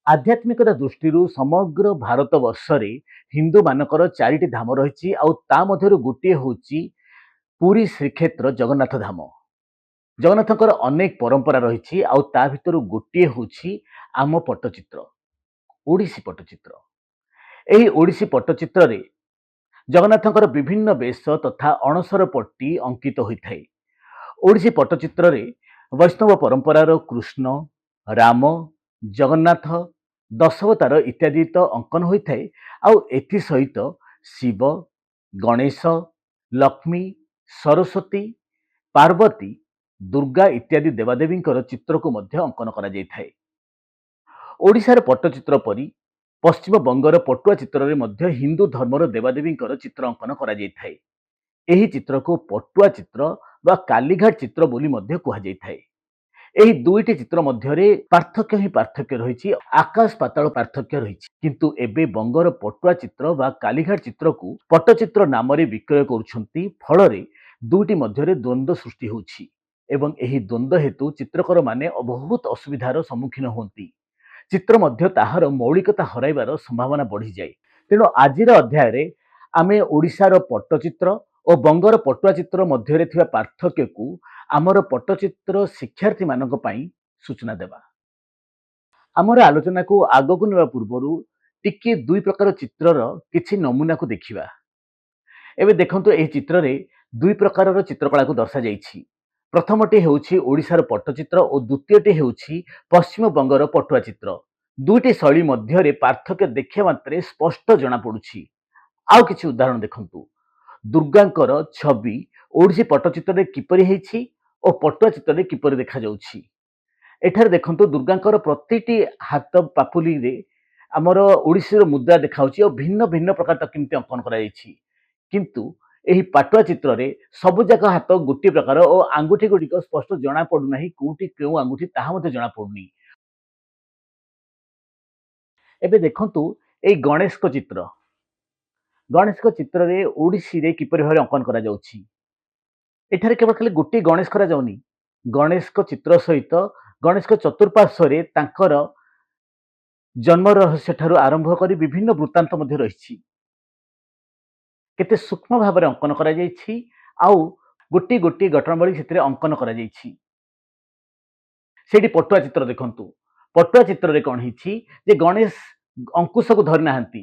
ଆଧ୍ୟାତ୍ମିକତା ଦୃଷ୍ଟିରୁ ସମଗ୍ର ଭାରତ ବର୍ଷରେ ହିନ୍ଦୁମାନଙ୍କର ଚାରିଟି ଧାମ ରହିଛି, ଆଉ ତା ମଧ୍ୟରୁ ଗୋଟିଏ ହେଉଛି ପୁରୀ ଶ୍ରୀକ୍ଷେତ୍ର ଜଗନ୍ନାଥ ଧାମ। ଜଗନ୍ନାଥଙ୍କର ଅନେକ ପରମ୍ପରା ରହିଛି, ଆଉ ତା ଭିତରୁ ଗୋଟିଏ ହେଉଛି ଆମ ପଟ୍ଟଚିତ୍ର, ଓଡ଼ିଶୀ ପଟ୍ଟଚିତ୍ର। ଏହି ଓଡ଼ିଶୀ ପଟ୍ଟଚିତ୍ରରେ ଜଗନ୍ନାଥଙ୍କର ବିଭିନ୍ନ ବେଶ ତଥା ଅଣସର ପଟ୍ଟି ଅଙ୍କିତ ହୋଇଥାଏ। ଓଡ଼ିଶୀ ପଟ୍ଟଚିତ୍ରରେ ବୈଷ୍ଣବ ପରମ୍ପରାର କୃଷ୍ଣ, ରାମ, ଜଗନ୍ନାଥ, ଦଶାବତାର ଇତ୍ୟାଦି ତ ଅଙ୍କନ ହୋଇଥାଏ, ଆଉ ଏଥିସହିତ ଶିବ, ଗଣେଶ, ଲକ୍ଷ୍ମୀ, ସରସ୍ୱତୀ, ପାର୍ବତୀ, ଦୁର୍ଗା ଇତ୍ୟାଦି ଦେବାଦେବୀଙ୍କର ଚିତ୍ରକୁ ମଧ୍ୟ ଅଙ୍କନ କରାଯାଇଥାଏ। ଓଡ଼ିଶାର ପଟ୍ଟଚିତ୍ର ପରି ପଶ୍ଚିମବଙ୍ଗର ପଟୁଆ ଚିତ୍ରରେ ମଧ୍ୟ ହିନ୍ଦୁ ଧର୍ମର ଦେବାଦେବୀଙ୍କର ଚିତ୍ର ଅଙ୍କନ କରାଯାଇଥାଏ। ଏହି ଚିତ୍ରକୁ ପଟୁଆ ଚିତ୍ର ବା କାଲିଘାଟ ଚିତ୍ର ବୋଲି ମଧ୍ୟ କୁହାଯାଇଥାଏ। ଏହି ଦୁଇଟି ଚିତ୍ର ମଧ୍ୟରେ ପାର୍ଥକ୍ୟ ହିଁ ପାର୍ଥକ୍ୟ ରହିଛି, ଆକାଶ ପାତାଳ ପାର୍ଥକ୍ୟ ରହିଛି। କିନ୍ତୁ ଏବେ ବଙ୍ଗର ପଟୁଆ ଚିତ୍ର ବା କାଲିଘାଟ ଚିତ୍ରକୁ ପଟ୍ଟଚିତ୍ର ନାମରେ ବିକ୍ରୟ କରୁଛନ୍ତି। ଫଳରେ ଦୁଇଟି ମଧ୍ୟରେ ଦ୍ୱନ୍ଦ୍ୱ ସୃଷ୍ଟି ହେଉଛି ଏବଂ ଏହି ଦ୍ୱନ୍ଦ୍ୱ ହେତୁ ଚିତ୍ରକରମାନେ ବହୁତ ଅସୁବିଧାର ସମ୍ମୁଖୀନ ହୁଅନ୍ତି। ଚିତ୍ର ମଧ୍ୟ ତାହାର ମୌଳିକତା ହରାଇବାର ସମ୍ଭାବନା ବଢ଼ିଯାଏ। ତେଣୁ ଆଜିର ଅଧ୍ୟାୟରେ ଆମେ ଓଡ଼ିଶାର ପଟ୍ଟଚିତ୍ର ଓ ବଙ୍ଗର ପଟୁଆ ଚିତ୍ର ମଧ୍ୟରେ ଥିବା ପାର୍ଥକ୍ୟକୁ ଆମର ପଟ୍ଟଚିତ୍ର ଶିକ୍ଷାର୍ଥୀମାନଙ୍କ ପାଇଁ ସୂଚନା ଦେବା। ଆମର ଆଲୋଚନାକୁ ଆଗକୁ ନେବା ପୂର୍ବରୁ ଟିକିଏ ଦୁଇ ପ୍ରକାର ଚିତ୍ରର କିଛି ନମୁନାକୁ ଦେଖିବା। ଏବେ ଦେଖନ୍ତୁ, ଏହି ଚିତ୍ରରେ ଦୁଇ ପ୍ରକାରର ଚିତ୍ରକଳାକୁ ଦର୍ଶାଯାଇଛି। ପ୍ରଥମଟି ହେଉଛି ଓଡ଼ିଶାର ପଟ୍ଟଚିତ୍ର ଓ ଦ୍ୱିତୀୟଟି ହେଉଛି ପଶ୍ଚିମବଙ୍ଗର ପଟୁଆ ଚିତ୍ର। ଦୁଇଟି ଶୈଳୀ ମଧ୍ୟରେ ପାର୍ଥକ୍ୟ ଦେଖିବା ମାତ୍ରେ ସ୍ପଷ୍ଟ ଜଣାପଡୁଛି। ଆଉ କିଛି ଉଦାହରଣ ଦେଖନ୍ତୁ। ଦୁର୍ଗାଙ୍କର ଛବି ଓଡ଼ିଶୀ ପଟ୍ଟଚିତ୍ରରେ କିପରି ହେଇଛି ଓ ପଟୁଆ ଚିତ୍ରରେ କିପରି ଦେଖାଯାଉଛି। ଏଠାରେ ଦେଖନ୍ତୁ, ଦୁର୍ଗାଙ୍କର ପ୍ରତିଟି ହାତ ପାପୁଲିରେ ଆମର ଓଡ଼ିଶୀର ମୁଦ୍ରା ଦେଖାଯାଉଛି ଆଉ ଭିନ୍ନ ଭିନ୍ନ ପ୍ରକାର ତାକୁ କେମିତି ଅଙ୍କନ କରାଯାଇଛି। କିନ୍ତୁ ଏହି ପାଟୁଆ ଚିତ୍ରରେ ସବୁଯାକ ହାତ ଗୋଟିଏ ପ୍ରକାର ଓ ଆଙ୍ଗୁଠି ଗୁଡ଼ିକ ସ୍ପଷ୍ଟ ଜଣା ପଡୁନାହିଁ। କୋଉଠି କେଉଁ ଆଙ୍ଗୁଠି, ତାହା ମଧ୍ୟ ଜଣା ପଡୁନି। ଏବେ ଦେଖନ୍ତୁ ଏଇ ଗଣେଶଙ୍କ ଚିତ୍ର। ଗଣେଶଙ୍କ ଚିତ୍ରରେ ଓଡ଼ିଶୀରେ କିପରି ଭାବରେ ଅଙ୍କନ କରାଯାଉଛି। ଏଠାରେ କେବଳ ଖାଲି ଗୋଟିଏ ଗଣେଶ କରାଯାଉନି, ଗଣେଶଙ୍କ ଚିତ୍ର ସହିତ ଗଣେଶଙ୍କ ଚତୁଃପାର୍ଶ୍ୱରେ ତାଙ୍କର ଜନ୍ମ ରହସ୍ୟ ଠାରୁ ଆରମ୍ଭ କରି ବିଭିନ୍ନ ବୃତ୍ତାନ୍ତ ମଧ୍ୟ ରହିଛି। କେତେ ସୂକ୍ଷ୍ମ ଭାବରେ ଅଙ୍କନ କରାଯାଇଛି ଆଉ ଗୋଟିଏ ଗୋଟିଏ ଘଟଣାବଳୀ ସେଥିରେ ଅଙ୍କନ କରାଯାଇଛି। ସେଇଠି ପଟୁଆ ଚିତ୍ର ଦେଖନ୍ତୁ। ପଟୁଆ ଚିତ୍ରରେ କ'ଣ ହେଇଛି ଯେ ଗଣେଶ ଅଙ୍କୁଶକୁ ଧରି ନାହାନ୍ତି।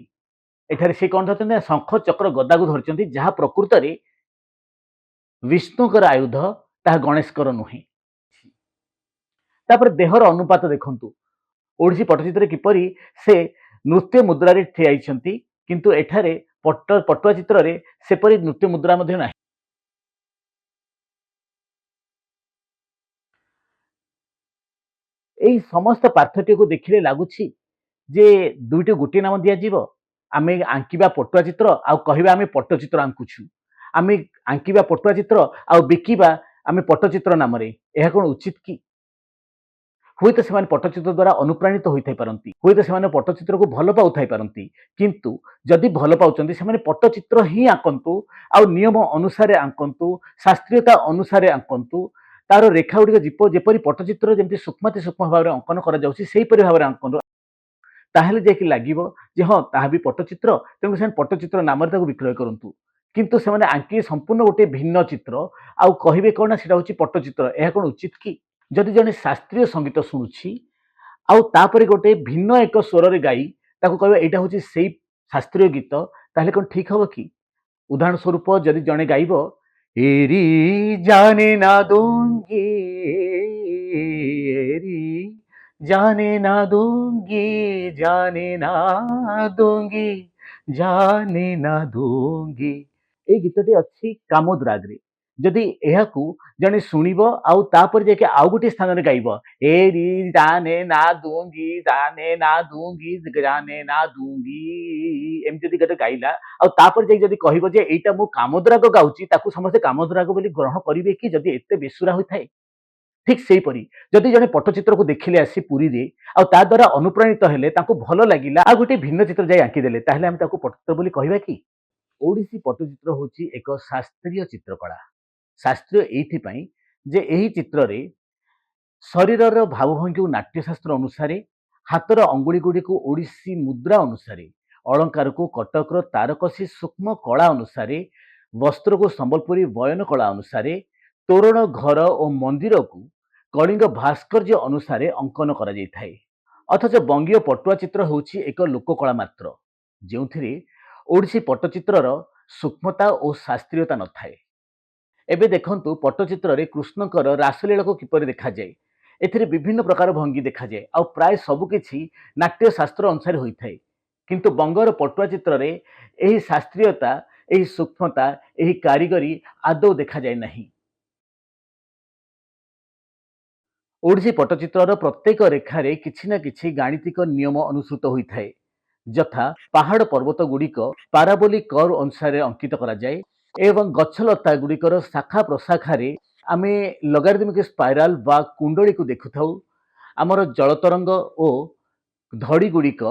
ଏଠାରେ ସେ କ'ଣ ଧରିଛନ୍ତି ନା ଶଙ୍ଖ, ଚକ୍ର, ଗଦାକୁ ଧରିଛନ୍ତି, ଯାହା ପ୍ରକୃତରେ ବିଷ୍ଣୁଙ୍କର ଆୟୁଧ, ତାହା ଗଣେଶଙ୍କର ନୁହେଁ। ତାପରେ ଦେହର ଅନୁପାତ ଦେଖନ୍ତୁ। ଓଡ଼ିଶୀ ପଟ୍ଟଚିତ୍ରରେ କିପରି ସେ ନୃତ୍ୟ ମୁଦ୍ରାରେ ଠିଆ ହେଇଛନ୍ତି, କିନ୍ତୁ ଏଠାରେ ପଟୁଆ ଚିତ୍ରରେ ସେପରି ନୃତ୍ୟ ମୁଦ୍ରା ମଧ୍ୟ ନାହିଁ। ଏଇ ସମସ୍ତ ପାର୍ଥକ୍ୟକୁ ଦେଖିଲେ ଲାଗୁଛି ଯେ ଦୁଇଟି ଗୋଟିଏ ନାମ ଦିଆଯିବ। ଆମେ ଆଙ୍କିବା ପଟୁଆ ଚିତ୍ର ଆଉ କହିବା ଆମେ ପଟ୍ଟଚିତ୍ର ଆଙ୍କୁଛୁ। ଆମେ ଆଙ୍କିବା ପଟୁଆ ଚିତ୍ର ଆଉ ବିକିବା ଆମେ ପଟ୍ଟଚିତ୍ର ନାମରେ, ଏହା କ'ଣ ଉଚିତ କି? ହୁଏତ ସେମାନେ ପଟ୍ଟଚିତ୍ର ଦ୍ୱାରା ଅନୁପ୍ରାଣିତ ହୋଇଥାଇ ପାରନ୍ତି, ହୁଏତ ସେମାନେ ପଟ୍ଟଚିତ୍ରକୁ ଭଲ ପାଉଥାଇ ପାରନ୍ତି। କିନ୍ତୁ ଯଦି ଭଲ ପାଉଛନ୍ତି, ସେମାନେ ପଟ୍ଟଚିତ୍ର ହିଁ ଆଙ୍କନ୍ତୁ ଆଉ ନିୟମ ଅନୁସାରେ ଆଙ୍କନ୍ତୁ, ଶାସ୍ତ୍ରୀୟତା ଅନୁସାରେ ଆଙ୍କନ୍ତୁ। ତାର ରେଖା ଗୁଡ଼ିକ ଯେପରି ପଟ୍ଟଚିତ୍ର ଯେମିତି ସୂକ୍ଷ୍ମାତି ସୂକ୍ଷ୍ମ ଭାବରେ ଅଙ୍କନ କରାଯାଉଛି, ସେହିପରି ଭାବରେ ଆଙ୍କନ୍ତୁ। ତାହେଲେ ଯାଇକି ଲାଗିବ ଯେ ହଁ, ତାହା ବି ପଟ୍ଟଚିତ୍ର। ତେଣୁ ସେମାନେ ପଟ୍ଟଚିତ୍ର ନାମରେ ତାକୁ ବିକ୍ରୟ କରନ୍ତୁ। କିନ୍ତୁ ସେମାନେ ଆଙ୍କି ସମ୍ପୂର୍ଣ୍ଣ ଗୋଟିଏ ଭିନ୍ନ ଚିତ୍ର ଆଉ କହିବେ କ'ଣ ନା ସେଇଟା ହେଉଛି ପଟ୍ଟଚିତ୍ର, ଏହା କ'ଣ ଉଚିତ କି? ଯଦି ଜଣେ ଶାସ୍ତ୍ରୀୟ ସଙ୍ଗୀତ ଶୁଣୁଛି ଆଉ ତାପରେ ଗୋଟେ ଭିନ୍ନ ଏକ ସ୍ୱରରେ ଗାଇ ତାକୁ କହିବା ଏଇଟା ହେଉଛି ସେଇ ଶାସ୍ତ୍ରୀୟ ଗୀତ, ତାହେଲେ କ'ଣ ଠିକ ହବ କି? ଉଦାହରଣ ସ୍ୱରୂପ, ଯଦି ଜଣେ ଗାଇବ "एरी जाने ना दूंगी, एरी जाने ना दूंगी, जाने ना दूंगी, जाने ना दूंगी", ଏଇ ଗୀତଟି ଅଛି କାମୋଦ ରାଗରେ। ଯଦି ଏହାକୁ ଜଣେ ଶୁଣିବ ଆଉ ତାପରେ ଯାଇକି ଆଉ ଗୋଟିଏ ସ୍ଥାନରେ ଗାଇବ "एरी जाने ना दूंगी, जाने ना दूंगी, जाने ना दूंगी", ଏମିତି ଯଦି ଗୋଟେ ଗାଇଲା ଆଉ ତାପରେ ଯାଇକି ଯଦି କହିବ ଯେ ଏଇଟା ମୁଁ କାମୋଦ ରାଗ ଗାଉଛି, ତାକୁ ସମସ୍ତେ କାମୋଦ ରାଗ ବୋଲି ଗ୍ରହଣ କରିବେ କି, ଯଦି ଏତେ ବେସୁରା ହୋଇଥାଏ? ଠିକ ସେହିପରି ଯଦି ଜଣେ ପଟ୍ଟଚିତ୍ରକୁ ଦେଖିଲେ ଆସି ପୁରୀରେ ଆଉ ତା ଦ୍ୱାରା ଅନୁପ୍ରାଣିତ ହେଲେ, ତାଙ୍କୁ ଭଲ ଲାଗିଲା, ଆଉ ଗୋଟେ ଭିନ୍ନ ଚିତ୍ର ଯାଇ ଆଙ୍କିଦେଲେ, ତାହେଲେ ଆମେ ତାକୁ ପଟ୍ଟଚିତ୍ର ବୋଲି କହିବା କି? ଓଡ଼ିଶୀ ପଟ୍ଟଚିତ୍ର ହେଉଛି ଏକ ଶାସ୍ତ୍ରୀୟ ଚିତ୍ରକଳା। ଶାସ୍ତ୍ରୀୟ ଏଇଥିପାଇଁ ଯେ ଏହି ଚିତ୍ରରେ ଶରୀରର ଭାବଭଙ୍ଗୀକୁ ନାଟ୍ୟଶାସ୍ତ୍ର ଅନୁସାରେ, ହାତର ଅଙ୍ଗୁଳି ଗୁଡ଼ିକୁ ଓଡ଼ିଶୀ ମୁଦ୍ରା ଅନୁସାରେ, ଅଳଙ୍କାରକୁ କଟକର ତାରକସି ସୂକ୍ଷ୍ମ କଳା ଅନୁସାରେ, ବସ୍ତ୍ରକୁ ସମ୍ବଲପୁରୀ ବୟନ କଳା ଅନୁସାରେ, ତୋରଣ ଘର ଓ ମନ୍ଦିରକୁ କଳିଙ୍ଗ ଭାସ୍କର୍ଯ୍ୟ ଅନୁସାରେ ଅଙ୍କନ କରାଯାଇଥାଏ। ଅଥଚ ବଙ୍ଗୀୟ ପଟୁଆ ଚିତ୍ର ହେଉଛି ଏକ ଲୋକକଳା ମାତ୍ର, ଯେଉଁଥିରେ ଓଡ଼ିଶୀ ପଟ୍ଟଚିତ୍ରର ସୂକ୍ଷ୍ମତା ଓ ଶାସ୍ତ୍ରୀୟତା ନଥାଏ। ଏବେ ଦେଖନ୍ତୁ ପଟ୍ଟଚିତ୍ରରେ କୃଷ୍ଣଙ୍କର ରାସଲୀଳାକୁ କିପରି ଦେଖାଯାଏ। ଏଥିରେ ବିଭିନ୍ନ ପ୍ରକାର ଭଙ୍ଗୀ ଦେଖାଯାଏ ଆଉ ପ୍ରାୟ ସବୁକିଛି ନାଟ୍ୟଶାସ୍ତ୍ର ଅନୁସାରେ ହୋଇଥାଏ। କିନ୍ତୁ ବଙ୍ଗର ପଟୁଆ ଚିତ୍ରରେ ଏହି ଶାସ୍ତ୍ରୀୟତା, ଏହି ସୂକ୍ଷ୍ମତା, ଏହି କାରିଗରୀ ଆଦୌ ଦେଖାଯାଏ ନାହିଁ। ଓଡ଼ିଶୀ ପଟ୍ଟଚିତ୍ରର ପ୍ରତ୍ୟେକ ରେଖାରେ କିଛି ନା କିଛି ଗାଣିତିକ ନିୟମ ଅନୁସୃତ ହୋଇଥାଏ। ଯଥା ପାହାଡ଼ ପର୍ବତ ଗୁଡ଼ିକ ପାରାବୋଲିକ କର୍ଭ ଅନୁସାରେ ଅଙ୍କିତ କରାଯାଏ ଏବଂ ଗଛଲତା ଗୁଡ଼ିକର ଶାଖା ପ୍ରଶାଖାରେ ଆମେ ଲଗାରିଦମିକ ସ୍ପାଇରାଲ ବା କୁଣ୍ଡଳୀକୁ ଦେଖୁଥାଉ। ଆମର ଜଳତରଙ୍ଗ ଓ ଧଡ଼ି ଗୁଡ଼ିକ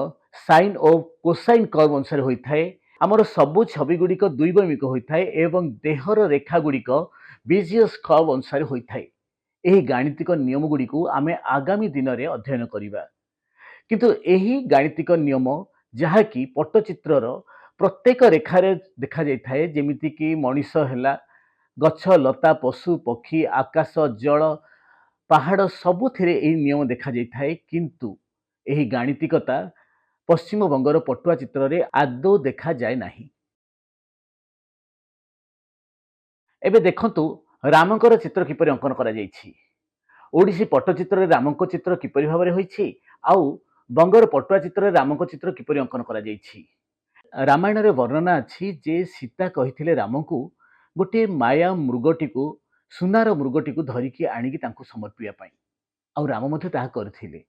ସାଇନ୍ ଓ କୋସାଇନ୍ କର୍ଭ ଅନୁସାରେ ହୋଇଥାଏ। ଆମର ସବୁ ଛବି ଗୁଡ଼ିକ ଦ୍ୱିବୈମିକ ହୋଇଥାଏ ଏବଂ ଦେହର ରେଖା ଗୁଡ଼ିକ ବିଜିୟସ୍ କର୍ଭ ଅନୁସାରେ ହୋଇଥାଏ। ଏହି ଗାଣିତିକ ନିୟମ ଗୁଡ଼ିକୁ ଆମେ ଆଗାମୀ ଦିନରେ ଅଧ୍ୟୟନ କରିବା। କିନ୍ତୁ ଏହି ଗାଣିତିକ ନିୟମ ଯାହାକି ପଟ୍ଟଚିତ୍ରର ପ୍ରତ୍ୟେକ ରେଖାରେ ଦେଖାଯାଇଥାଏ, ଯେମିତିକି ମଣିଷ ହେଲା, ଗଛ ଲତା, ପଶୁ ପକ୍ଷୀ, ଆକାଶ, ଜଳ, ପାହାଡ଼, ସବୁଥିରେ ଏହି ନିୟମ ଦେଖାଯାଇଥାଏ। କିନ୍ତୁ ଏହି ଗାଣିତିକତା ପଶ୍ଚିମବଙ୍ଗର ପଟୁଆ ଚିତ୍ରରେ ଆଦୌ ଦେଖାଯାଏ ନାହିଁ। ଏବେ ଦେଖନ୍ତୁ ରାମଙ୍କର ଚିତ୍ର କିପରି ଅଙ୍କନ କରାଯାଇଛି। ଓଡ଼ିଶୀ ପଟ୍ଟଚିତ୍ରରେ ରାମଙ୍କ ଚିତ୍ର କିପରି ଭାବରେ ହୋଇଛି ଆଉ ବଙ୍ଗର ପଟୁଆ ଚିତ୍ରରେ ରାମଙ୍କ ଚିତ୍ର କିପରି ଅଙ୍କନ କରାଯାଇଛି। ରାମାୟଣରେ ବର୍ଣ୍ଣନା ଅଛି ଯେ ସୀତା କହିଥିଲେ ରାମଙ୍କୁ ଗୋଟିଏ ମାୟା ମୃଗଟିକୁ, ସୁନାର ମୃଗଟିକୁ ଧରିକି ଆଣିକି ତାଙ୍କୁ ସମର୍ପିବା ପାଇଁ, ଆଉ ରାମ ମଧ୍ୟ ତାହା କରିଥିଲେ।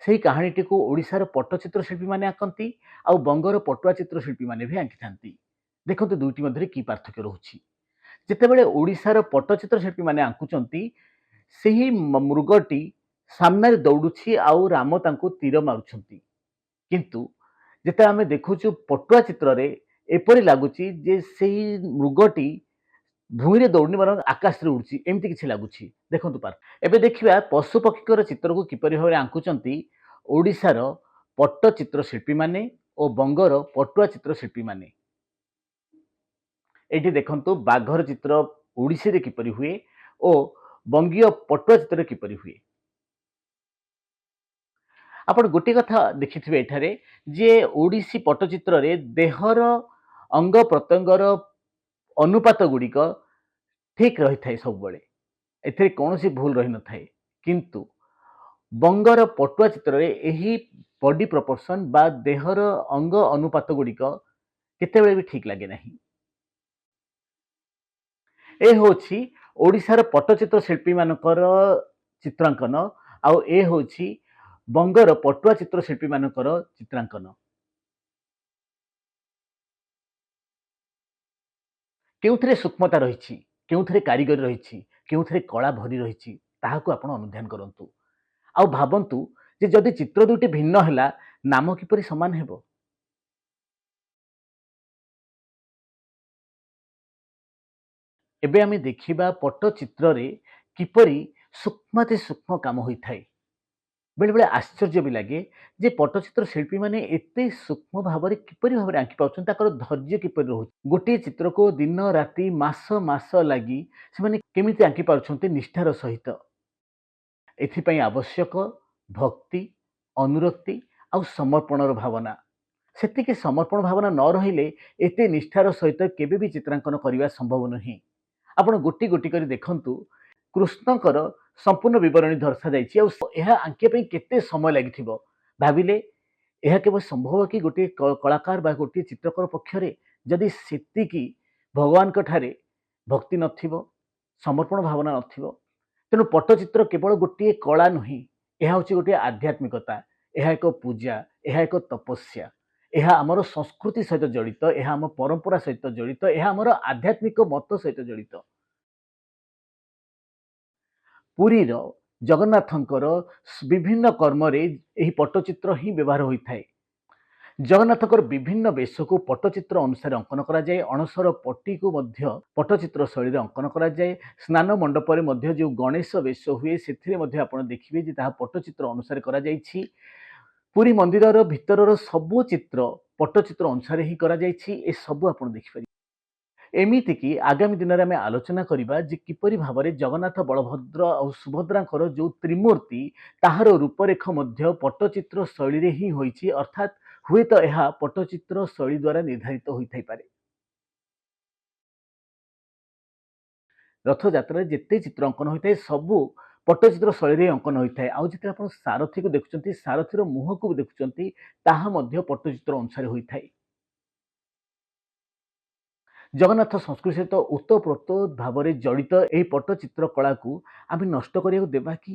ସେହି କାହାଣୀଟିକୁ ଓଡ଼ିଶାର ପଟ୍ଟଚିତ୍ର ଶିଳ୍ପୀମାନେ ଆଙ୍କନ୍ତି ଆଉ ବଙ୍ଗର ପଟୁଆ ଚିତ୍ର ଶିଳ୍ପୀମାନେ ବି ଆଙ୍କିଥାନ୍ତି। ଦେଖନ୍ତୁ ଦୁଇଟି ମଧ୍ୟରେ କି ପାର୍ଥକ୍ୟ ରହୁଛି। ଯେତେବେଳେ ଓଡ଼ିଶାର ପଟ୍ଟଚିତ୍ର ଶିଳ୍ପୀମାନେ ଆଙ୍କୁଛନ୍ତି, ସେହି ମୃଗଟି ସାମ୍ନାରେ ଦୌଡୁଛି ଆଉ ରାମ ତାଙ୍କୁ ତୀର ମାରୁଛନ୍ତି। କିନ୍ତୁ ଯେତେବେଳେ ଆମେ ଦେଖୁଛୁ ପଟୁଆ ଚିତ୍ରରେ, ଏପରି ଲାଗୁଛି ଯେ ସେଇ ମୃଗଟି ଭୂଇଁରେ ଦୌଡୁନି ବରଂ ଆକାଶରେ ଉଡୁଛି, ଏମିତି କିଛି ଲାଗୁଛି। ଦେଖନ୍ତୁ ପାର୍ଥ। ଏବେ ଦେଖିବା ପଶୁପକ୍ଷୀଙ୍କର ଚିତ୍ରକୁ କିପରି ଭାବରେ ଆଙ୍କୁଛନ୍ତି ଓଡ଼ିଶାର ପଟ୍ଟଚିତ୍ର ଶିଳ୍ପୀମାନେ ଓ ବଙ୍ଗର ପଟୁଆ ଚିତ୍ର ଶିଳ୍ପୀମାନେ। ଏଇଠି ଦେଖନ୍ତୁ ବାଘର ଚିତ୍ର ଓଡ଼ିଶୀରେ କିପରି ହୁଏ ଓ ବଙ୍ଗୀୟ ପଟୁଆ ଚିତ୍ରରେ କିପରି ହୁଏ। ଆପଣ ଗୋଟିଏ କଥା ଦେଖିଥିବେ ଏଠାରେ ଯେ ଓଡ଼ିଶୀ ପଟ୍ଟଚିତ୍ରରେ ଦେହର ଅଙ୍ଗ ପ୍ରତ୍ୟଙ୍ଗର ଅନୁପାତ ଗୁଡ଼ିକ ଠିକ୍ ରହିଥାଏ ସବୁବେଳେ, ଏଥିରେ କୌଣସି ଭୁଲ ରହିନଥାଏ। କିନ୍ତୁ ବଙ୍ଗର ପଟୁଆ ଚିତ୍ରରେ ଏହି ବଡି ପ୍ରପୋର୍ସନ ବା ଦେହର ଅଙ୍ଗ ଅନୁପାତ ଗୁଡ଼ିକ କେତେବେଳେ ବି ଠିକ୍ ଲାଗେ ନାହିଁ। ଏ ହେଉଛି ଓଡ଼ିଶାର ପଟ୍ଟଚିତ୍ର ଶିଳ୍ପୀମାନଙ୍କର ଚିତ୍ରାଙ୍କନ ଆଉ ଏ ହେଉଛି ବଙ୍ଗର ପଟୁଆ ଚିତ୍ର ଶିଳ୍ପୀମାନଙ୍କର ଚିତ୍ରାଙ୍କନ। କେଉଁଥିରେ ସୂକ୍ଷ୍ମତା ରହିଛି, କେଉଁଥିରେ କାରିଗରୀ ରହିଛି, କେଉଁଥିରେ କଳା ଭରି ରହିଛି, ତାହାକୁ ଆପଣ ଅନୁଧ୍ୟାନ କରନ୍ତୁ ଆଉ ଭାବନ୍ତୁ ଯେ ଯଦି ଚିତ୍ର ଦୁଇଟି ଭିନ୍ନ ହେଲା, ନାମ କିପରି ସମାନ ହେବ? ଏବେ ଆମେ ଦେଖିବା ପଟ୍ଟଚିତ୍ରରେ କିପରି ସୂକ୍ଷ୍ମାତି ସୂକ୍ଷ୍ମ କାମ ହୋଇଥାଏ। ବେଳେବେଳେ ଆଶ୍ଚର୍ଯ୍ୟ ବି ଲାଗେ ଯେ ପଟ୍ଟଚିତ୍ର ଶିଳ୍ପୀମାନେ ଏତେ ସୂକ୍ଷ୍ମ ଭାବରେ କିପରି ଭାବରେ ଆଙ୍କି ପାରୁଛନ୍ତି, ତାଙ୍କର ଧୈର୍ଯ୍ୟ କିପରି ରହୁଛି। ଗୋଟିଏ ଚିତ୍ରକୁ ଦିନ ରାତି ମାସ ମାସ ଲାଗି ସେମାନେ କେମିତି ଆଙ୍କି ପାରୁଛନ୍ତି ନିଷ୍ଠାର ସହିତ। ଏଥିପାଇଁ ଆବଶ୍ୟକ ଭକ୍ତି, ଅନୁରକ୍ତି ଆଉ ସମର୍ପଣର ଭାବନା। ସେତିକି ସମର୍ପଣ ଭାବନା ନ ରହିଲେ ଏତେ ନିଷ୍ଠାର ସହିତ କେବେ ବି ଚିତ୍ରାଙ୍କନ କରିବା ସମ୍ଭବ ନୁହେଁ। ଆପଣ ଗୋଟି ଗୋଟି କରି ଦେଖନ୍ତୁ, କୃଷ୍ଣଙ୍କର ସମ୍ପୂର୍ଣ୍ଣ ବିବରଣୀ ଦର୍ଶାଯାଇଛି ଆଉ ଏହା ଆଙ୍କିବା ପାଇଁ କେତେ ସମୟ ଲାଗିଥିବ ଭାବିଲେ। ଏହା କେବଳ ସମ୍ଭବ କି ଗୋଟିଏ କଳାକାର ବା ଗୋଟିଏ ଚିତ୍ରକର ପକ୍ଷରେ, ଯଦି ସେତିକି ଭଗବାନଙ୍କ ଠାରେ ଭକ୍ତି ନଥିବ, ସମର୍ପଣ ଭାବନା ନଥିବ? ତେଣୁ ପଟ୍ଟଚିତ୍ର କେବଳ ଗୋଟିଏ କଳା ନୁହେଁ, ଏହା ହେଉଛି ଗୋଟିଏ ଆଧ୍ୟାତ୍ମିକତା, ଏହା ଏକ ପୂଜା, ଏହା ଏକ ତପସ୍ୟା। ଏହା ଆମର ସଂସ୍କୃତି ସହିତ ଜଡ଼ିତ, ଏହା ଆମ ପରମ୍ପରା ସହିତ ଜଡ଼ିତ, ଏହା ଆମର ଆଧ୍ୟାତ୍ମିକ ମତ ସହିତ ଜଡ଼ିତ। ପୁରୀର ଜଗନ୍ନାଥଙ୍କର ବିଭିନ୍ନ କର୍ମରେ ଏହି ପଟ୍ଟଚିତ୍ର ହିଁ ବ୍ୟବହାର ହୋଇଥାଏ। ଜଗନ୍ନାଥଙ୍କର ବିଭିନ୍ନ ବେଶକୁ ପଟ୍ଟଚିତ୍ର ଅନୁସାରେ ଅଙ୍କନ କରାଯାଏ। ଅଣସର ପଟିକୁ ମଧ୍ୟ ପଟ୍ଟଚିତ୍ର ଶୈଳୀରେ ଅଙ୍କନ କରାଯାଏ। ସ୍ନାନ ମଣ୍ଡପରେ ମଧ୍ୟ ଯେଉଁ ଗଣେଶ ବେଶ ହୁଏ, ସେଥିରେ ମଧ୍ୟ ଆପଣ ଦେଖିବେ ଯେ ତାହା ପଟ୍ଟଚିତ୍ର ଅନୁସାରେ କରାଯାଇଛି। ପୁରୀ ମନ୍ଦିରର ଭିତରର ସବୁ ଚିତ୍ର ପଟ୍ଟଚିତ୍ର ଅନୁସାରେ ହିଁ କରାଯାଇଛି। ଏସବୁ ଆପଣ ଦେଖିପାରିବେ। ଏମିତିକି ଆଗାମୀ ଦିନରେ ଆମେ ଆଲୋଚନା କରିବା ଯେ କିପରି ଭାବରେ ଜଗନ୍ନାଥ, ବଳଭଦ୍ର ଆଉ ସୁଭଦ୍ରାଙ୍କର ଯେଉଁ ତ୍ରିମୂର୍ତ୍ତି, ତାହାର ରୂପରେଖ ମଧ୍ୟ ପଟ୍ଟଚିତ୍ର ଶୈଳୀରେ ହିଁ ହୋଇଛି। ଅର୍ଥାତ୍ ହୁଏତ ଏହା ପଟ୍ଟଚିତ୍ର ଶୈଳୀ ଦ୍ୱାରା ନିର୍ଦ୍ଧାରିତ ହୋଇଥାଇପାରେ। ରଥଯାତ୍ରାରେ ଯେତେ ଚିତ୍ର ଅଙ୍କନ ହୋଇଥାଏ, ସବୁ ପଟ୍ଟଚିତ୍ର ଶୈଳୀରେ ଅଙ୍କନ ହୋଇଥାଏ। ଆଉ ଯେତେବେଳେ ଆପଣ ସାରଥିକୁ ଦେଖୁଛନ୍ତି, ସାରଥିର ମୁହଁକୁ ବି ଦେଖୁଛନ୍ତି, ତାହା ମଧ୍ୟ ପଟ୍ଟଚିତ୍ର ଅନୁସାରେ ହୋଇଥାଏ। ଜଗନ୍ନାଥ ସଂସ୍କୃତି ସହିତ ଓତପ୍ରୋତ ଭାବରେ ଜଡ଼ିତ ଏହି ପଟ୍ଟଚିତ୍ର କଳାକୁ ଆମେ ନଷ୍ଟ କରିବାକୁ ଦେବା କି?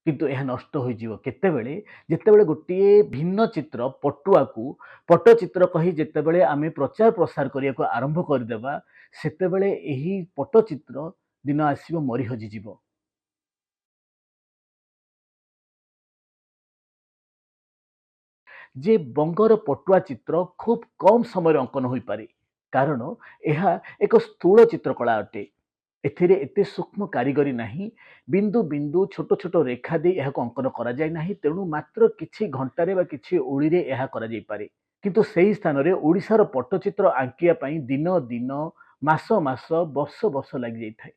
କିନ୍ତୁ ଏହା ନଷ୍ଟ ହୋଇଯିବ କେତେବେଳେ? ଯେତେବେଳେ ଗୋଟିଏ ଭିନ୍ନ ଚିତ୍ର ପଟୁଆକୁ ପଟ୍ଟଚିତ୍ର କହି ଯେତେବେଳେ ଆମେ ପ୍ରଚାର ପ୍ରସାର କରିବାକୁ ଆରମ୍ଭ କରିଦେବା, ସେତେବେଳେ ଏହି ପଟ୍ଟଚିତ୍ର ଦିନ ଆସିବ ମରି ହଜିଯିବ। ଯେ ବଙ୍ଗର ପଟୁଆ ଚିତ୍ର ଖୁବ୍ କମ୍ ସମୟରେ ଅଙ୍କନ ହୋଇପାରେ, କାରଣ ଏହା ଏକ ସ୍ଥୂଳ ଚିତ୍ରକଳା ଅଟେ। ଏଥିରେ ଏତେ ସୂକ୍ଷ୍ମ କାରିଗରୀ ନାହିଁ। ବିନ୍ଦୁ ବିନ୍ଦୁ, ଛୋଟ ଛୋଟ ରେଖା ଦେଇ ଏହାକୁ ଅଙ୍କନ କରାଯାଏ ନାହିଁ। ତେଣୁ ମାତ୍ର କିଛି ଘଣ୍ଟାରେ ବା କିଛି ଓଳିରେ ଏହା କରାଯାଇପାରେ। କିନ୍ତୁ ସେହି ସ୍ଥାନରେ ଓଡ଼ିଶାର ପଟ୍ଟଚିତ୍ର ଆଙ୍କିବା ପାଇଁ ଦିନ ଦିନ, ମାସ ମାସ, ବର୍ଷ ବର୍ଷ ଲାଗିଯାଇଥାଏ।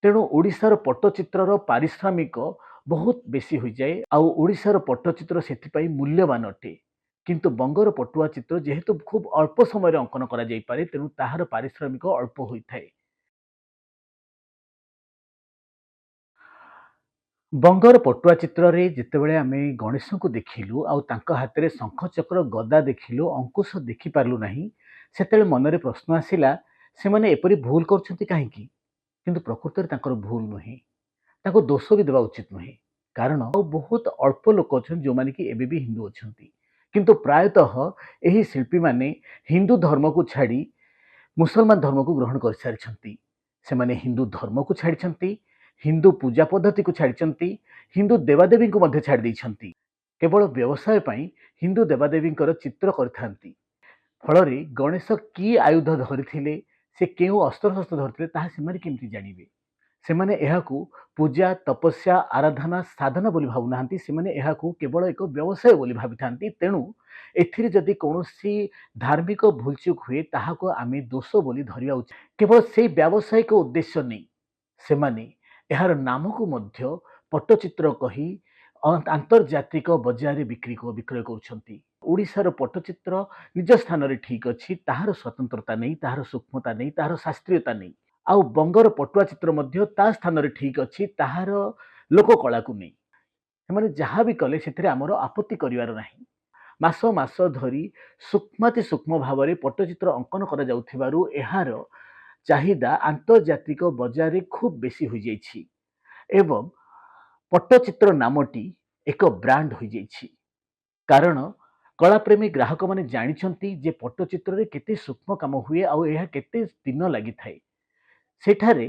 ତେଣୁ ଓଡ଼ିଶାର ପଟ୍ଟଚିତ୍ରର ପାରିଶ୍ରମିକ ବହୁତ ବେଶୀ ହୋଇଯାଏ ଆଉ ଓଡ଼ିଶାର ପଟ୍ଟଚିତ୍ର ସେଥିପାଇଁ ମୂଲ୍ୟବାନ ଅଟେ। କିନ୍ତୁ ବଙ୍ଗର ପଟୁଆ ଚିତ୍ର ଯେହେତୁ ଖୁବ୍ ଅଳ୍ପ ସମୟରେ ଅଙ୍କନ କରାଯାଇପାରେ, ତେଣୁ ତାହାର ପାରିଶ୍ରମିକ ଅଳ୍ପ ହୋଇଥାଏ। ବଙ୍ଗର ପଟୁଆ ଚିତ୍ରରେ ଯେତେବେଳେ ଆମେ ଗଣେଶଙ୍କୁ ଦେଖିଲୁ ଆଉ ତାଙ୍କ ହାତରେ ଶଙ୍ଖ, ଚକ୍ର, ଗଦା ଦେଖିଲୁ, ଅଙ୍କୁଶ ଦେଖିପାରିଲୁ ନାହିଁ, ସେତେବେଳେ ମନରେ ପ୍ରଶ୍ନ ଆସିଲା, ସେମାନେ ଏପରି ଭୁଲ କରୁଛନ୍ତି କାହିଁକି? କିନ୍ତୁ ପ୍ରକୃତରେ ତାଙ୍କର ଭୁଲ ନୁହେଁ, ତାଙ୍କୁ ଦୋଷ ବି ଦେବା ଉଚିତ ନୁହେଁ। କାରଣ ଆଉ ବହୁତ ଅଳ୍ପ ଲୋକ ଅଛନ୍ତି ଯେଉଁମାନେ କି ଏବେ ବି ହିନ୍ଦୁ ଅଛନ୍ତି। କିନ୍ତୁ ପ୍ରାୟତଃ ଏହି ଶିଳ୍ପୀମାନେ ହିନ୍ଦୁ ଧର୍ମକୁ ଛାଡ଼ି ମୁସଲମାନ ଧର୍ମକୁ ଗ୍ରହଣ କରିସାରିଛନ୍ତି। ସେମାନେ ହିନ୍ଦୁ ଧର୍ମକୁ ଛାଡ଼ିଛନ୍ତି, ହିନ୍ଦୁ ପୂଜା ପଦ୍ଧତିକୁ ଛାଡ଼ିଛନ୍ତି, ହିନ୍ଦୁ ଦେବାଦେବୀଙ୍କୁ ମଧ୍ୟ ଛାଡ଼ି ଦେଇଛନ୍ତି। କେବଳ ବ୍ୟବସାୟ ପାଇଁ ହିନ୍ଦୁ ଦେବାଦେବୀଙ୍କର ଚିତ୍ର କରିଥାନ୍ତି। ଫଳରେ ଗଣେଶ କି ଆୟୁଧ ଧରିଥିଲେ, ସେ କେଉଁ ଅସ୍ତ୍ରଶସ୍ତ୍ର ଧରିଥିଲେ, ତାହା ସେମାନେ କେମିତି ଜାଣିବେ? ସେମାନେ ଏହାକୁ ପୂଜା, ତପସ୍ୟା, ଆରାଧନା, ସାଧନା ବୋଲି ଭାବୁନାହାନ୍ତି। ସେମାନେ ଏହାକୁ କେବଳ ଏକ ବ୍ୟବସାୟ ବୋଲି ଭାବିଥାନ୍ତି। ତେଣୁ ଏଥିରେ ଯଦି କୌଣସି ଧାର୍ମିକ ଭୁଲଚୁକ୍ ହୁଏ, ତାହାକୁ ଆମେ ଦୋଷ ବୋଲି ଧରିବା ଉଚିତ। କେବଳ ସେଇ ବ୍ୟାବସାୟିକ ଉଦ୍ଦେଶ୍ୟ ନେଇ ସେମାନେ ଏହାର ନାମକୁ ମଧ୍ୟ ପଟ୍ଟଚିତ୍ର କହି ଆନ୍ତର୍ଜାତିକ ବଜାରରେ ବିକ୍ରୟ କରୁଛନ୍ତି। ଓଡ଼ିଶାର ପଟ୍ଟଚିତ୍ର ନିଜ ସ୍ଥାନରେ ଠିକ୍ ଅଛି, ତାହାର ସ୍ୱତନ୍ତ୍ରତା ନେଇ, ତାହାର ସୂକ୍ଷ୍ମତା ନେଇ, ତାହାର ଶାସ୍ତ୍ରୀୟତା ନେଇ। ଆଉ ବଙ୍ଗର ପଟୁଆ ଚିତ୍ର ମଧ୍ୟ ତା ସ୍ଥାନରେ ଠିକ୍ ଅଛି, ତାହାର ଲୋକକଳାକୁ ନେଇ। ସେମାନେ ଯାହା ବି କଲେ ସେଥିରେ ଆମର ଆପତ୍ତି କରିବାର ନାହିଁ। ମାସ ମାସ ଧରି ସୂକ୍ଷ୍ମାତି ସୂକ୍ଷ୍ମ ଭାବରେ ପଟ୍ଟଚିତ୍ର ଅଙ୍କନ କରାଯାଉଥିବାରୁ ଏହାର ଚାହିଦା ଆନ୍ତର୍ଜାତିକ ବଜାରରେ ଖୁବ୍ ବେଶୀ ହୋଇଯାଇଛି ଏବଂ ପଟ୍ଟଚିତ୍ର ନାମଟି ଏକ ବ୍ରାଣ୍ଡ ହୋଇଯାଇଛି। କାରଣ କଳାପ୍ରେମୀ ଗ୍ରାହକମାନେ ଜାଣିଛନ୍ତି ଯେ ପଟ୍ଟଚିତ୍ରରେ କେତେ ସୂକ୍ଷ୍ମ କାମ ହୁଏ ଆଉ ଏହା କେତେ ଦିନ ଲାଗିଥାଏ। ସେଠାରେ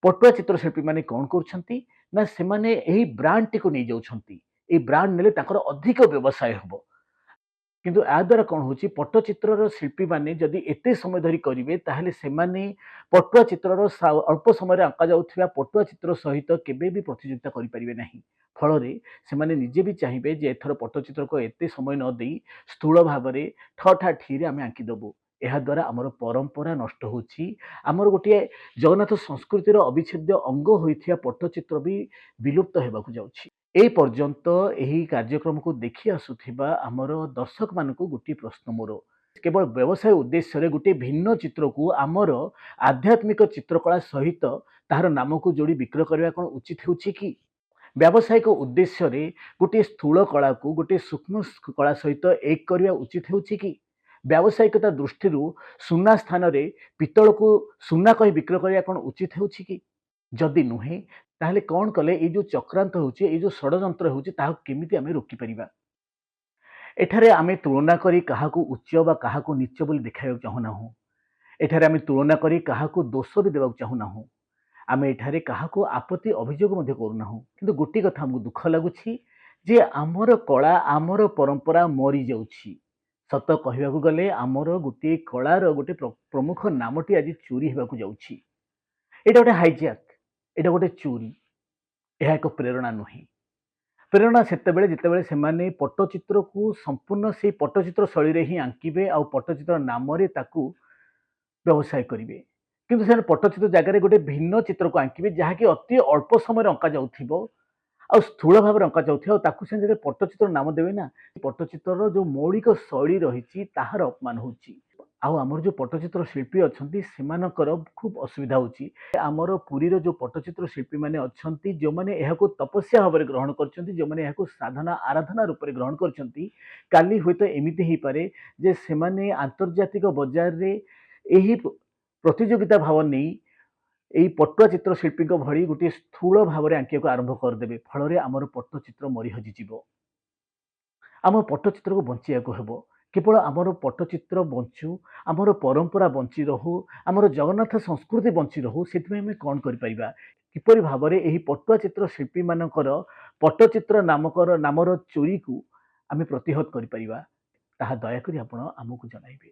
ପଟୁଆ ଚିତ୍ରଶିଳ୍ପୀମାନେ କ'ଣ କରୁଛନ୍ତି ନା, ସେମାନେ ଏହି ବ୍ରାଣ୍ଡଟିକୁ ନେଇଯାଉଛନ୍ତି। ଏଇ ବ୍ରାଣ୍ଡ ନେଲେ ତାଙ୍କର ଅଧିକ ବ୍ୟବସାୟ ହେବ। କିନ୍ତୁ ଏହାଦ୍ୱାରା କ'ଣ ହେଉଛି? ପଟ୍ଟଚିତ୍ରର ଶିଳ୍ପୀମାନେ ଯଦି ଏତେ ସମୟ ଧରି କରିବେ, ତାହେଲେ ସେମାନେ ପଟୁଆ ଚିତ୍ରର ଅଳ୍ପ ସମୟରେ ଆଙ୍କା ଯାଉଥିବା ପଟୁଆ ଚିତ୍ର ସହିତ କେବେ ବି ପ୍ରତିଯୋଗିତା କରିପାରିବେ ନାହିଁ। ଫଳରେ ସେମାନେ ନିଜେ ବି ଚାହିଁବେ ଯେ ଏଥର ପଟ୍ଟଚିତ୍ରକୁ ଏତେ ସମୟ ନ ଦେଇ ସ୍ଥୂଳ ଭାବରେ ଠ ଠା ଠିରେ ଆମେ ଆଙ୍କିଦେବୁ। ଏହାଦ୍ୱାରା ଆମର ପରମ୍ପରା ନଷ୍ଟ ହେଉଛି। ଆମର ଗୋଟିଏ ଜଗନ୍ନାଥ ସଂସ୍କୃତିର ଅବିଚ୍ଛେଦ୍ୟ ଅଙ୍ଗ ହୋଇଥିବା ପଟ୍ଟଚିତ୍ର ବି ବିଲୁପ୍ତ ହେବାକୁ ଯାଉଛି। ଏ ପର୍ଯ୍ୟନ୍ତ ଏହି କାର୍ଯ୍ୟକ୍ରମକୁ ଦେଖି ଆସୁଥିବା ଆମର ଦର୍ଶକମାନଙ୍କୁ ଗୋଟିଏ ପ୍ରଶ୍ନ ମୋର। କେବଳ ବ୍ୟବସାୟ ଉଦ୍ଦେଶ୍ୟରେ ଗୋଟିଏ ଭିନ୍ନ ଚିତ୍ରକୁ ଆମର ଆଧ୍ୟାତ୍ମିକ ଚିତ୍ରକଳା ସହିତ ତାହାର ନାମକୁ ଯୋଡ଼ି ବିକ୍ରୟ କରିବା କ'ଣ ଉଚିତ ହେଉଛି କି? ବ୍ୟାବସାୟିକ ଉଦ୍ଦେଶ୍ୟରେ ଗୋଟିଏ ସ୍ଥୂଳ କଳାକୁ ଗୋଟିଏ ସୂକ୍ଷ୍ମ କଳା ସହିତ ଏକ କରିବା ଉଚିତ ହେଉଛି କି? ବ୍ୟାବସାୟିକତା ଦୃଷ୍ଟିରୁ ସୁନା ସ୍ଥାନରେ ପିତ୍ତଳକୁ ସୁନା କହି ବିକ୍ରୟ କରିବା କ'ଣ ଉଚିତ ହେଉଛି କି? ଯଦି ନୁହେଁ, ତାହେଲେ କ'ଣ କଲେ ଏଇ ଯେଉଁ ଚକ୍ରାନ୍ତ ହେଉଛି, ଏଇ ଯେଉଁ ଷଡ଼ଯନ୍ତ୍ର ହେଉଛି, ତାହାକୁ କେମିତି ଆମେ ରୋକିପାରିବା? ଏଠାରେ ଆମେ ତୁଳନା କରି କାହାକୁ ଉଚ୍ଚ ବା କାହାକୁ ନୀଚ ବୋଲି ଦେଖାଇବାକୁ ଚାହୁଁନାହୁଁ। ଏଠାରେ ଆମେ ତୁଳନା କରି କାହାକୁ ଦୋଷ ବି ଦେବାକୁ ଚାହୁଁନାହୁଁ। ଆମେ ଏଠାରେ କାହାକୁ ଆପତ୍ତି ଅଭିଯୋଗ ମଧ୍ୟ କରୁନାହୁଁ। କିନ୍ତୁ ଗୋଟିଏ କଥା ଆମକୁ ଦୁଃଖ ଲାଗୁଛି ଯେ ଆମର କଳା, ଆମର ପରମ୍ପରା ମରିଯାଉଛି। ସତ କହିବାକୁ ଗଲେ ଆମର ଗୋଟିଏ କଳାର ଗୋଟେ ପ୍ରମୁଖ ନାମଟି ଆଜି ଚୋରି ହେବାକୁ ଯାଉଛି। ଏଇଟା ଗୋଟେ ହାଇଜ୍ୟାକ୍, ଏଇଟା ଗୋଟେ ଚୋରି, ଏହା ଏକ ପ୍ରେରଣା ନୁହେଁ। ପ୍ରେରଣା ସେତେବେଳେ ଯେତେବେଳେ ସେମାନେ ପଟ୍ଟଚିତ୍ରକୁ ସମ୍ପୂର୍ଣ୍ଣ ସେଇ ପଟ୍ଟଚିତ୍ର ଶୈଳୀରେ ହିଁ ଆଙ୍କିବେ ଆଉ ପଟ୍ଟଚିତ୍ର ନାମରେ ତାକୁ ବ୍ୟବସାୟ କରିବେ। କିନ୍ତୁ ସେମାନେ ପଟ୍ଟଚିତ୍ର ଜାଗାରେ ଗୋଟେ ଭିନ୍ନ ଚିତ୍ରକୁ ଆଙ୍କିବେ, ଯାହାକି ଅତି ଅଳ୍ପ ସମୟରେ ଅଙ୍କା ଯାଉଥିବ ଆଉ ସ୍ଥୂଳ ଭାବରେ ଅଙ୍କା ଯାଉଥିବ। ଆଉ ତାକୁ ସେମାନେ ଯେତେବେଳେ ପଟ୍ଟଚିତ୍ର ନାମ ଦେବେ ନା, ପଟ୍ଟଚିତ୍ରର ଯେଉଁ ମୌଳିକ ଶୈଳୀ ରହିଛି ତାହାର ଅପମାନ ହେଉଛି। ଆଉ ଆମର ଯେଉଁ ପଟ୍ଟଚିତ୍ର ଶିଳ୍ପୀ ଅଛନ୍ତି, ସେମାନଙ୍କର ଖୁବ୍ ଅସୁବିଧା ହେଉଛି। ଆମର ପୁରୀର ଯେଉଁ ପଟ୍ଟଚିତ୍ର ଶିଳ୍ପୀମାନେ ଅଛନ୍ତି, ଯେଉଁମାନେ ଏହାକୁ ତପସ୍ୟା ଭାବରେ ଗ୍ରହଣ କରିଛନ୍ତି, ଯେଉଁମାନେ ଏହାକୁ ସାଧନା ଆରାଧନା ରୂପରେ ଗ୍ରହଣ କରିଛନ୍ତି, କାଲି ହୁଏତ ଏମିତି ହେଇପାରେ ଯେ ସେମାନେ ଆନ୍ତର୍ଜାତିକ ବଜାରରେ ଏହି ପ୍ରତିଯୋଗିତା ଭାବ ନେଇ ଏଇ ପଟୁଆ ଚିତ୍ର ଶିଳ୍ପୀଙ୍କ ଭଳି ଗୋଟିଏ ସ୍ଥୂଳ ଭାବରେ ଆଙ୍କିବାକୁ ଆରମ୍ଭ କରିଦେବେ। ଫଳରେ ଆମର ପଟ୍ଟଚିତ୍ର ମରି ହଜିଯିବ। ଆମ ପଟ୍ଟଚିତ୍ରକୁ ବଞ୍ଚିବାକୁ ହେବ। କେବଳ ଆମର ପଟ୍ଟଚିତ୍ର ବଞ୍ଚୁ, ଆମର ପରମ୍ପରା ବଞ୍ଚି ରହୁ, ଆମର ଜଗନ୍ନାଥ ସଂସ୍କୃତି ବଞ୍ଚି ରହୁ, ସେଥିପାଇଁ ଆମେ କ'ଣ କରିପାରିବା? କିପରି ଭାବରେ ଏହି ପଟୁଆ ଚିତ୍ର ଶିଳ୍ପୀମାନଙ୍କର ପଟ୍ଟଚିତ୍ର ନାମକର ନାମର ଚୋରିକୁ ଆମେ ପ୍ରତିହତ କରିପାରିବା, ତାହା ଦୟାକରି ଆପଣ ଆମକୁ ଜଣାଇବେ।